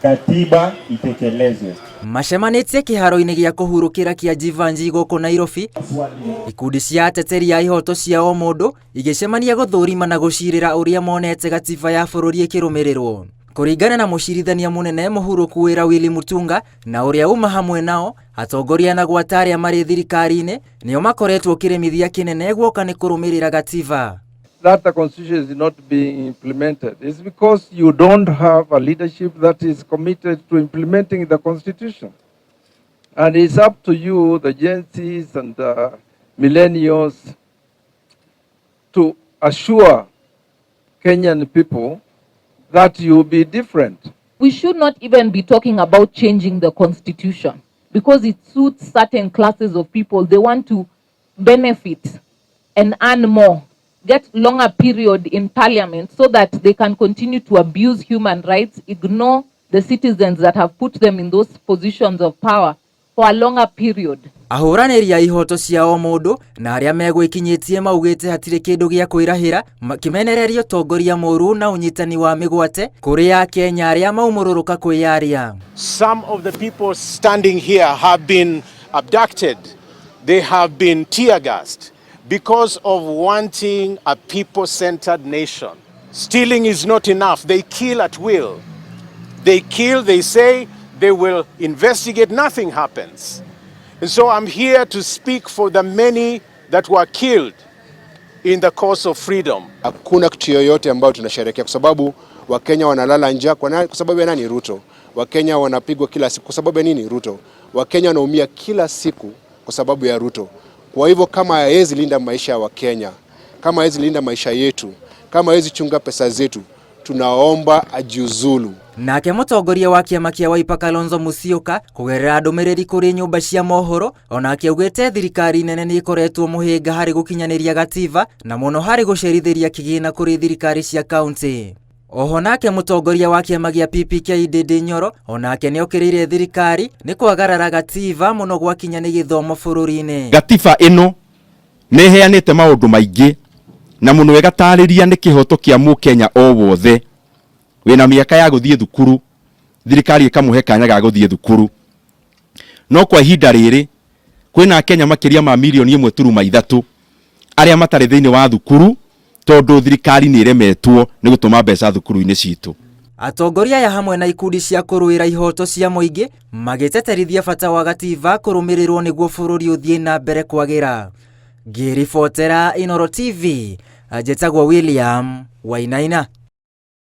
Katiba itekelezwe. Macemanĩtie kĩharo-inĩ gĩa kũhurũkĩra kĩa Jeevanjee gũkũ Nairobi, ikundi cia ateteri a ihoto cia o mũndũ igĩcemania gũthũrima na gũcirĩra ũrĩa monete gatiba ya bũrũri ĩkĩrũmĩrĩrwo. Kũringana na mũcirithania mũnene mũhurũku wĩra Willy Mutunga na ũrĩa uma hamwe nao, atongoria na gwata arĩa marĩ thirikari-inĩ nĩo makoretwo kĩremithia kĩnene guoka nĩ kũrũmĩrĩra gatiba. That the constitution is not being implemented is because you don't have a leadership that is committed to implementing the constitution. And it's up to you, the Gen Zs and the millennials, to assure Kenyan people that you'll be different. We should not even be talking about changing the constitution because it suits certain classes of people. They want to benefit and earn more, get longer period in parliament so that they can continue to abuse human rights, ignore the citizens that have put them in those positions of power for a longer period. Ahũranĩri a ihoto cia o mũndũ na arĩa megwĩkinyĩtie maugĩte hatirĩ kĩndũ gĩa kwĩrahĩra makĩmenereria ũtongoria mũru na ũnyitani wa mĩgwate kũrĩ Akenya arĩa maumũrũrũka kwĩyaria. Some of the people standing here have been abducted. They have been tear gassed because of wanting a people-centered nation. Stealing is not enough. They kill at will. They kill, they say they will investigate, nothing happens. And so I'm here to speak for the many that were killed in the cause of freedom. Hakuna kitu yoyote ambayo tunasherehekea kwa sababu Wakenya wanalala njaa kwa sababu ya nani? Ruto. Wakenya wanapigwa kila siku kwa sababu ya nini? Ruto. Wakenya wanaumia kila siku kwa sababu ya Ruto. Kwa hivyo kama hawezi linda maisha ya Wakenya, kama hawezi linda maisha yetu, kama hawezi chunga pesa zetu, tunaomba ajiuzulu. Nake mũtongoria wa kĩama kĩa Wiper Kalonzo Musyoka kũgerera ndũmĩrĩri kũrĩ nyũmba cia mohoro onake augĩte thirikari nene nĩ ĩkoretwo mũhĩnga harĩ gũkinyanĩria gatiba na mũno harĩ gũcerithĩria kĩgĩna kũrĩ thirikari cia kaunti. Oho nake mũtongoria wa kĩama gĩa PPK Ndindi Nyoro onake nĩ okĩrĩire thirikari nĩ kwagarara gatiba mũno gwakinya nĩ gĩthomo bũrũri-inĩ. Gatiba ĩno nĩ ĩheanĩte maũndũ maingĩ na mũno ĩgatarĩria nĩ kĩhoto kĩa mũkenya o wothe wĩna mĩaka ya gũthiĩ thukuru, thirikari ĩkamũhe kanya ga gũthiĩ thukuru. No kwa ihinda rĩrĩ kwĩna Akenya makĩria ma 1.3 mirioni arĩa matarĩ thĩinĩ wa thukuru tondũ thirikari nĩ ĩremetwo nĩ gũtũma mbeca thukuru-inĩ citũ. Atongoria aya hamwe na ikundi cia kũrũĩra ihoto cia mũingĩ magĩteterithia bata wa gatiba kũrũmĩrĩrwo nĩguo bũrũri ũthiĩ na mbere kwagĩra. Ngĩribotera Inooro TV, njĩtagwo William Wainaina.